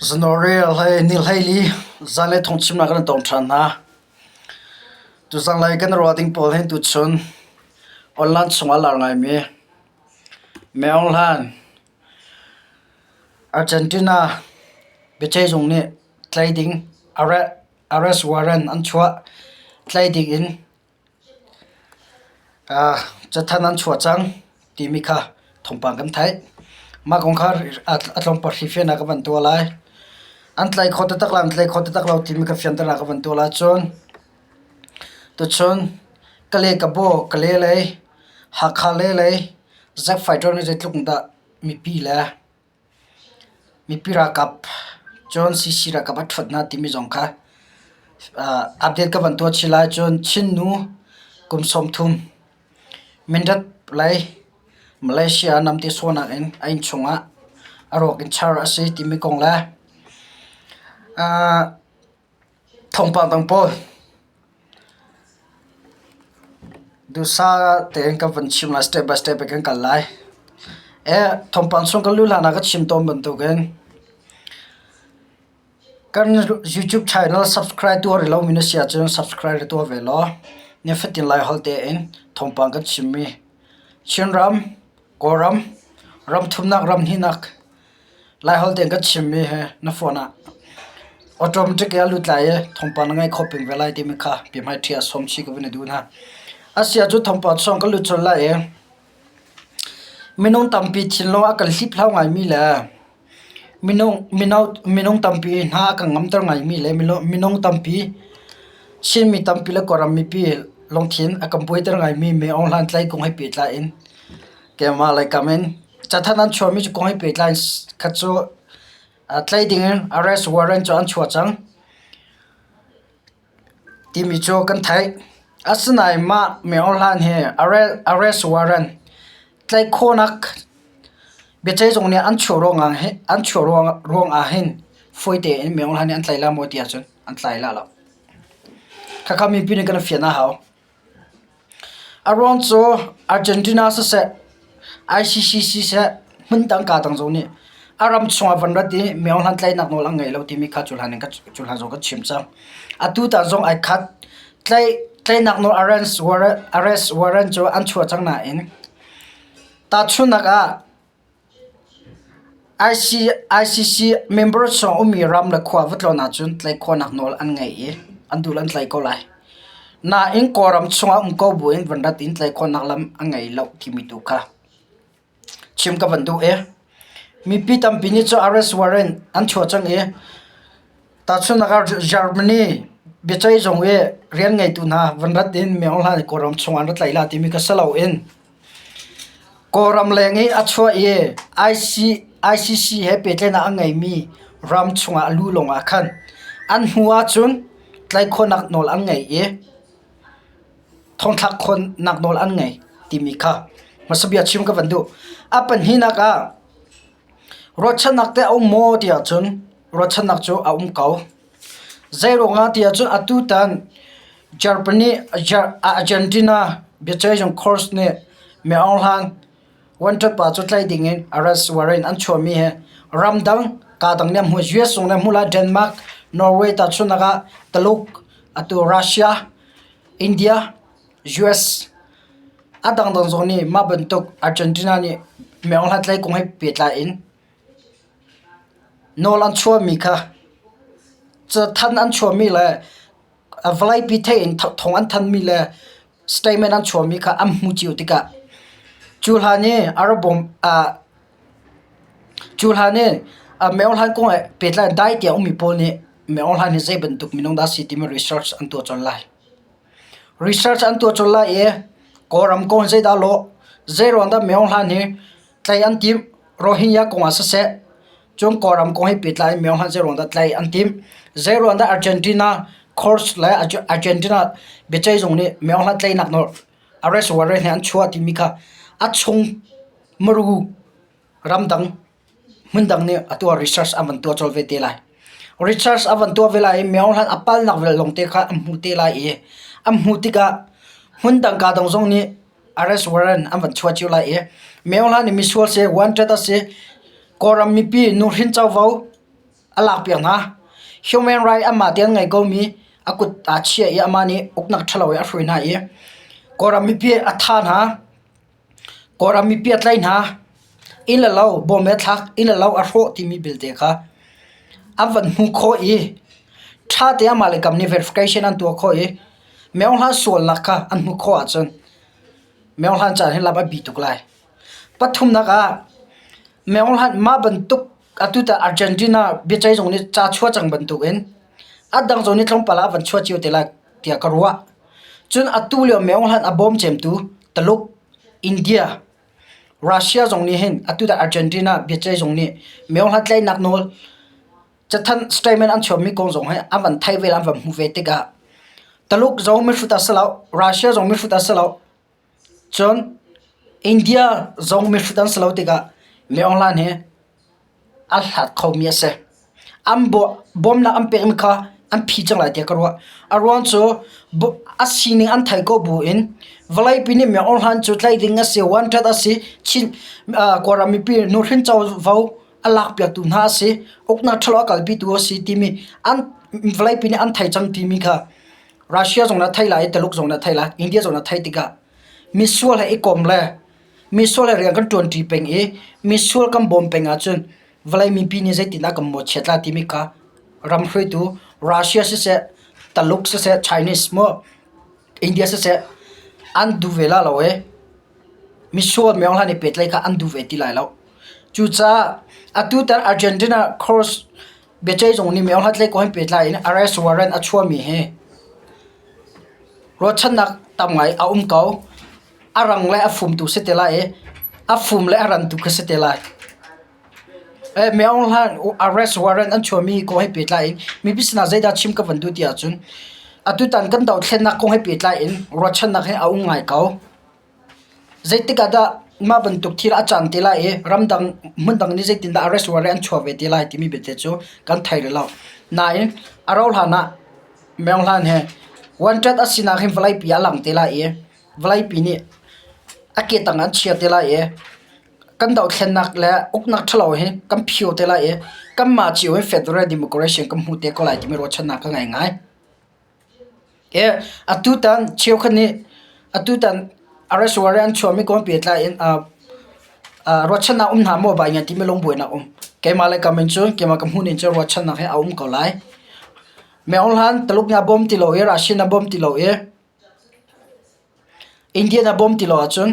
January ni 14 zanlei thawngchimnak kan tong ṭhan hna. Tuzanglei kan ruah ding pawl hin tuchun online chungah a lar ngaimi Maung Hlan Argentina biaceihzung nih tlai ding arrest warrant an chuah. Tlai ding in Cathanh an chuah cang timi kha thawngpang kan theih. Mah kong kha a tlawmpal hrifian ah ka van tuah lai. An tlaih khawh taktak lai, an tlaih khawh taktak lo timi kha fianter ah ka van tuah lai. Cun tuchun Kale Kabaw, Kale lei, Hakha lei lei Zack Fighter nih zeitluk in dah mipi le Mipi ralkap cun CC ralkap a ṭhuat hna timi zong kha update ka van tuah chih lai. Cun Chin nu kum 30 Mindat lei Malaysia namte sawhnak in a innchung ah a ruak in char a si timi kong le thawngpang dang pawl Duhsah tein kan van chim lai, step by step in kan kal lai. Thawngpang chung kan luh hlan ah ka chim tawn bantukin kan YouTube channel subscribe tuah rih lomi na si ahcun subscribe tuah ve law nifatin Laiholh tein thawngpang kan chimmi Chinram, Kawlram, ramthumnak, ramhnihnak Laiholh tein kan chimmi hi na phone ah automatic in a lut lai i thawngpang na ngaih khawh peng ve lai timi kha biahmaiṭhi ah sawm chih ka vun i duh hna. A si ahcun thawngpang chung kan lut colh lai i minung tampi thinlung a kan hliphlau ngaimi le minung mino minung tampi hna a kan ngamter ngaimi le minung tampi Chinmi tampi le Kawlram mipi lungthin a kan buaiter ngaimi Myo Aung Hlaing Tlai kong he pehtlai in keimah lei kam in Cathanh an chuahmi cu kong he pehtlai khat cu tlaih dingin arrest warrant cu an chuah cang timi cu kan theih. Asinain mah Mayor Hlan hi arrest warrant tlaih khawhnak biaceihzung nih an chuah ruangah hin fawi tein Mayor Hlan nih an tlaih lai maw ti ahcun an tlai lai lo. Khakha mipi nih kan i fian a hau. A ruang cu Argentina siseh, ICC siseh, hmundang kaa dang zong nih a ram chungah van rat i miohlan tlaihnak nawl an ngei lo timi kha cu hlan zong kan chim cang. Atu tan zong ai khat. Tlaihnak nawl arrest warrant cu an chuah cang nain tahchunhnak ah ICC member chung ummi ram le khua va tlawn ahcun tlaih khawhnak nawl an ngei i an duh le an tlaih ko lai. Nain Kawlram chungah um ko buin van rat in tlaih khawhnak lam a ngei lo timi tu kha chim ka van duh i mipi tampi nih cun arrest warrant an chuah cang i tahchunhnak ah Germany biaceih zung i rian ngeitu hna van rat in Myo Hla Kawlram chungah an ra tlaih lai timi kha si loin Kawlram leng i a chuah i ICC he pehtlaihnak a ngeimi ram chungah a lu lawngah khan an hnu ahcun tlaih khawhnak nawl an ngei i thongthlak khawhnak nawl an ngei timi kha hmasa bia chim ka van duh. A pahnihnak ah ruahchannak teh a um maw ti ahcun ruahchannak cu a um ko. Zeiruangah ti ahcun atutan Germany, Argentina biaceihzung court nih Mi Aung Hlaing wanted pa cu tlaih dingin arrest warrant an chuahmi hi ramdang kaa dang nih an hmuh. US zong nih an hmuh lai, Denmark, Norway tahchunhnak ah Taluk, atu Russia, India, US a dangdang zong nih mah bantuk Argentina nih Mi Aung Hlaing tlaih kong he pehtlai in nawl an chuahmi kha cathanh an chuahmi le vawleipi theih in thawng an thanhmi le statement an chuahmi kha an hmuh cio tikah cu hlan i cu hlan i Myo Hlan kong he pehtlai in dai tiah a ummi pawl nih Myo Hlan hi zei bantuk minung dah a si timi research an tuah colh lai. Research an tuah colh lai i Kawlram kong hi zeidah a lawh, zeiruang dah Myo Hlan hi tlaih an timh, Rohingya kong ah siseh, cun Kawlram kong he pehtlai in Myo Hlan zeiruang dah tlaih an timh, zeiruang dah Argentina court le Argentina biaceihzung nih Myo Hlan tlaihnak nawl arrest warrant he an chuah timi kha a chung maru ramdang hmundang nih atu ah research an van tuah colh ve te lai. Research an van tuah ve lai i Myo Hlan a palnak vel lawng te kha an hmuh te lai i an hmuh tikah hmundang kaa dang zong nih arrest warrant an van chuah cio lai i Myo Hlan nih misual si, wanted a si, Kawlram mipi nuhrin covo. A lakpiak hna. Human right anmah te an ngei komi a kut aa chiah i amah nih uknak ṭhalo i a hruai hna i Kawlram mipi a thah hna. Kawlram mipi a tlaih hna. Inn le lo bawm he thlak, inn le lo a hrawh timi belte kha an van hmuh khawh i ṭha tein amah le kam nih verification an tuah khawh i Maung Hla sualnak kha an hmuh khawh ahcun Maung Hlan caan hi lam a bi tuk lai. Pathumnak ah Maung Hlan mah bantuk atu tah Argentina biaceih zung nih ca chuah cang bantukin a dang zong nih tlawmpal ah a van chuah cio te lai tiah ka ruah. Cun atu lio Maung Hlan a bawm cemtu Taluk, India, Russia zong nih hin atu tah Argentina biaceih zung nih Maung Hlan tlaihnak nawl cathanh statement an chuahmi kong zong hi an van theih ve le an van hmuh ve tikah Taluk zong mihrut a si lo, Russia zong mihrut a si lo, Cun India zong mihrut an si lo tikah Maung Hlan hi a hlat khomi a si. An bawmnak an pekmi kha an phi cang lai tiah ka ruah. A ruang cu a sining an theih ko buin vawleipi nih Maung Hlan cu tlaih ding a si, wanted a si, Chin Kawlram mipi nuhrin covo a lakpiaktu hna a si, uknak ṭhalo a kalpitu a si timi an vawleipi nih an thei cang timi kha Russia zong na thei lai i Taluk zong na thei lai, India zong na thei tikah misual he i kom le misual he rian kan ṭuanṭi peng i misual kan bawm peng ahcun vawlei mipi nih zeitindah kan mawhchiat lai timi kha ram hruaitu Russia siseh, Taluk siseh, Chinese maw India siseh an duh ve la lo i misual meo hlan i pehtlaih kha an duh ve ti lai lo. Cucaah atutan Argentina course Biaceih zung nih meo hlathlai kong he pehtlai in arrest warrant a chuahmi hi ruahchannak tam ngai a um ko. A rang le a fum tu si te lai i a fum le a ran tu khi si te lai. Meo hlan arrest warrant an chuahmi kong he pehtlai in mipi sinah zeidah chim ka van duh ti ahcun atutan kan dohthlennak kong he pehtlai in ruahchannak hi a um ngai ko. Zeitik ah dah mah bantuk thil a cang te lai i ramdang hmundang nih zeitindah arrest warrant an chuah ve te lai timi belte cu kan thei rih lo. Nain a rauh hlan ah Maung Hlan he wanted a sinak hin vawleipi ah a lang te lai i vawleipi nih a ketang an chia te lai i kan dohthlennak le uknak ṭhalo hi kan phio te lai i kanmah cio in federal democracy kan hmu te ko lai timi ruahchannak ka ngei ngai. Atutan cheukhat nih atutan arrest warrant an chuahmi kong pehtlai in ruahchannak um hna maw bai ngai timi lungbuainak um. Keimah le kam in cun keimah ka hmuh ning cun ruahchannak hi a um ko lai. Meo hlan Taluk nih a bawm ti lo i Russia nih a bawm ti lo i India nih a bawm ti lo ahcun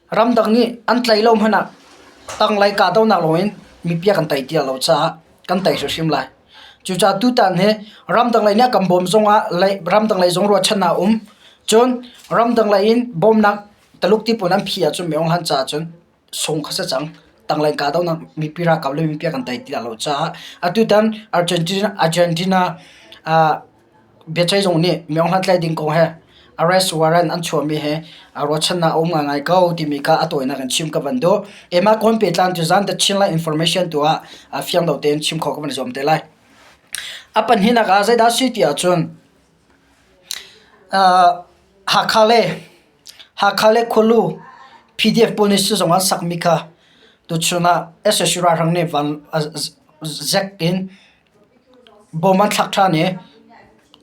Ramdang nih an tlaih lo hmanh ah tanglei kahdohnak lawngin mipi a kan tei ti lo caah kan tei hrimhrim lai. Cucaah tutan hi ramdang lei nih a kan bawm zongah ramdang lei zong ruahchannak a um. Cun ramdang lei in bawmnak Taluk ti pawl an phih ahcun Maung Hlan caah cun sung kha si cang. Tanglei kahdohnak mipi ralkap le mipi a kan tei ti lo caah atutan Argentina, Argentina Biaceih zung nih Maung Hlan tlaih ding kong he arrest warrant an chuahmi he ruahchannak a um ngaingai ko timi kha a tawinak in chim ka van duh. Emma Kawn Petlan cu zan The Chinland Information tu ah fiang lo tein chim khawh ka van i zuam te lai. A pahnihnak ah zeidah a si ti ahcun Hakha le Hakha le Khualu PDF pawl nih sizung an sakmi kha tuchun ah sac ralhrang nih van zek in Bawm an thlak ṭhan i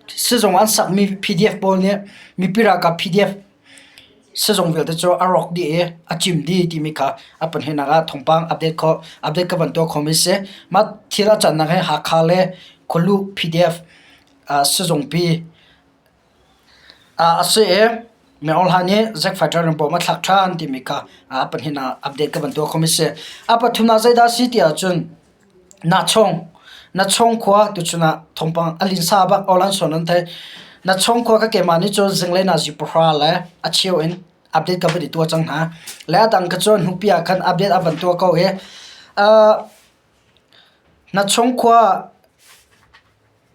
sizung an sakmi PDF pawl nih mipi ralkap PDF sizung vialte cu a rawk dih i a cim dih timi kha a pahnihnak ah thawngpang update khawh update ka van tuah khomi a si. Mah thil a cannak hi Hakha le Khualu PDF sizungpi A si i Maung Hla nih Zack Fighter in bawm a thlak ṭhan timi kha a pahnihnak ah update ka van tuah khomi a si. A pathumnak zeidah a si ti ahcun Nachong Nachong khua tuchun ah thawngpang a linsa bak aw lan sawn an thei. Nachong khua ka keimah nih cun zinglei nazi pahra le a cheu in update ka van i tuah cang hna. Le a dang ka cun hnupi ah khan update a van tuah ko i Nachong khua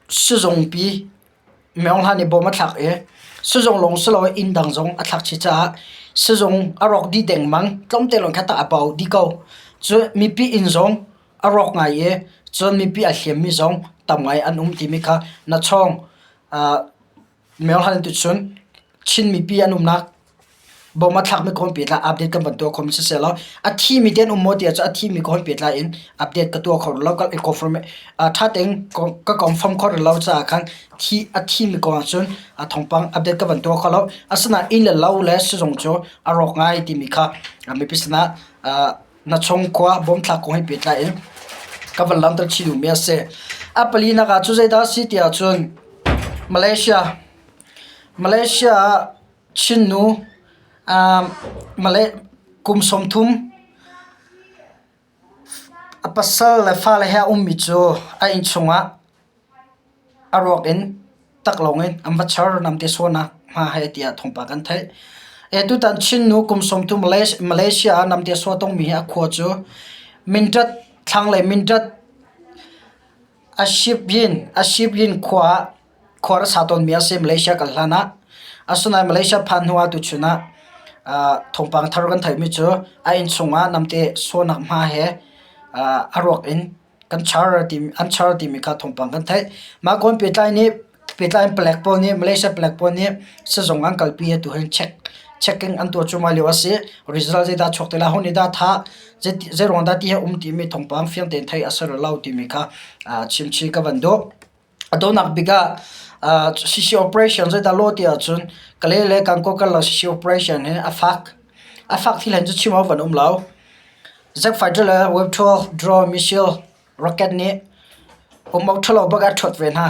Sizungpi Maung Hlan i bawm a thlak i sizung lawng si loin inn dang zong a thlak chih caah sizung a rawk dih dengmang. Tlawmte lawng kha tah a pau dih ko. Cun mipi inn zong a rawk ngai i cun mipi a hliammi zong tam ngai an um timi kha na chawng. Maung Hlan tuchun Chin mipi an umnak. Bom a thlakmi kong pehtlai update kan van tuah khomi siseh law a thimi te an um maw ti ahcun a thimi kong pehtlai in update ka tuah kho rih lo. Ka i confirm ṭha tein ka confirm kho rih lo caah khan thi a thimi kong ahcun a thawngpang update ka van tuah kho lo. Asinain inn le lo le sizung cu a rawk ngai timi kha mipi sinah na chungkhua bawmthlak kong he pehtlai in ka van langhter chih duhmi a si. A palinak ah cu zeidah a si ti ahcun Malaysia Malaysia ah Chinnu Malay kum 30 a pasal le fale he a ummi cu a innchung ah a ruak in taklawng in an va char namte sawnak hma he tiah thawngpang kan theih. Tutan Chinnu kum 30 Malaysia ah namte saw tongmi hi a khua cu Mindat thlanglei Mindat Ashipyin khua ah khua a sa tawnmi a si Malaysia kal hlan ah. Asinain Malaysia phan hnu ah tuchun ah thawngpang thar kan theihmi cu a innchung ah namte sawnak hma he a ruak in kan char timi an char timi kha thawngpang kan theih. Mah kawn pehtlai nih pehtlai in palek pawl nih Malaysia palek pawl nih sizung an kalpi atu hin check checking an tuah cuahmah lio a si. Result zeidah chuak te lai, ho nih dah thah, zei ruang dah ti hi a um timi thawngpang fiang tein theih a si rih lo timi kha chimchih ka van duh. A dawhnak bik ah CC operation zeidah law ti ahcun Kalay le Gangaw karlak CC operation hi a fak. A fak thil hen cu chim awk van um lo. Zack fighter le Web 12 drone missile rocket nih um awk ṭhalo bak ah ṭhuat ve hna.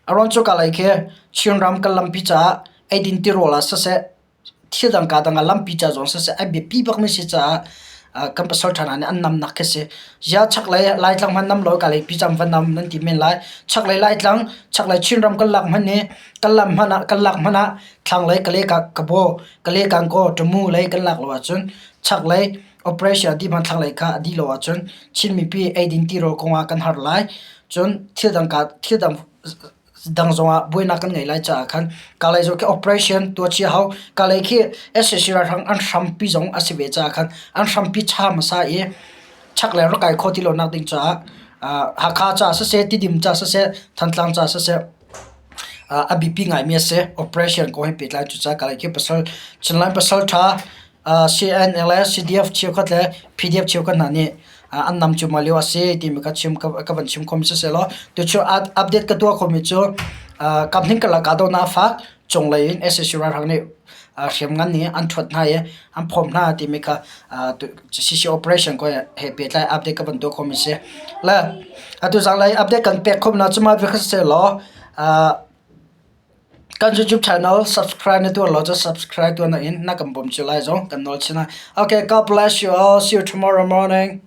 A ruang cu kalay khi Chinram kan lampi caah eidin tirawl ah siseh thil dang kaa dang ah lampi ca zong siseh a biapi bakmi si caah kan pasal ṭha hna nih an namnak khi si. Ziah chaklei Laitlang hmanh nam law kalay pi cam va nam nan ti men lai. Chaklei Laitlang, chaklei Chinram kan lak hmanh i kan lam hmanh ah kan lak hmanh ah thlanglei Kalay Kabaw, Kalay Gangaw, Tamu lei kan lak lo ahcun chaklei operation a dih hmanh thlanglei kha a dih lo ahcun Chin mipi eidin tirawl kong ah kan har lai. Cun thil dang ka thil dang dang zongah buainak kan ngei lai caah khan Kalay zong khi operation tuah chih a hau. Kalay khi sac ralhrang an hrampi zong a si ve caah khan an hrampi cha hmasa i chaklei rak kai khawh ti lonak ding caah Hakha caah siseh, Tidim caah siseh, Thantlang caah siseh a biapi ngaimi a si. Operation kong he pehtlai cucaah Kalay khi pasal Chinland pasal ṭha CNLS, CDF cheukhat le PDF cheukhat hna nih an nam cuahmah lio a si timi ka chim ka van chim khomi siseh law tucu update ka tuah khomi cu kamhning karlak kahdohnak a fak cunglei in sac ralhrang nih hriamngan nih an ṭhuat hna i an phawm hna timi kha CC operation ko he pehtlai update ka van tuah khomi si. Le atu zanglei update kan pek khom na cu mah vial kha siseh law Kan YouTube channel subscribe na tuah lo cu subscribe tuah na in na kan bawm cio lai zong kan nawl chin lai. Okay, God bless you all. See you tomorrow morning.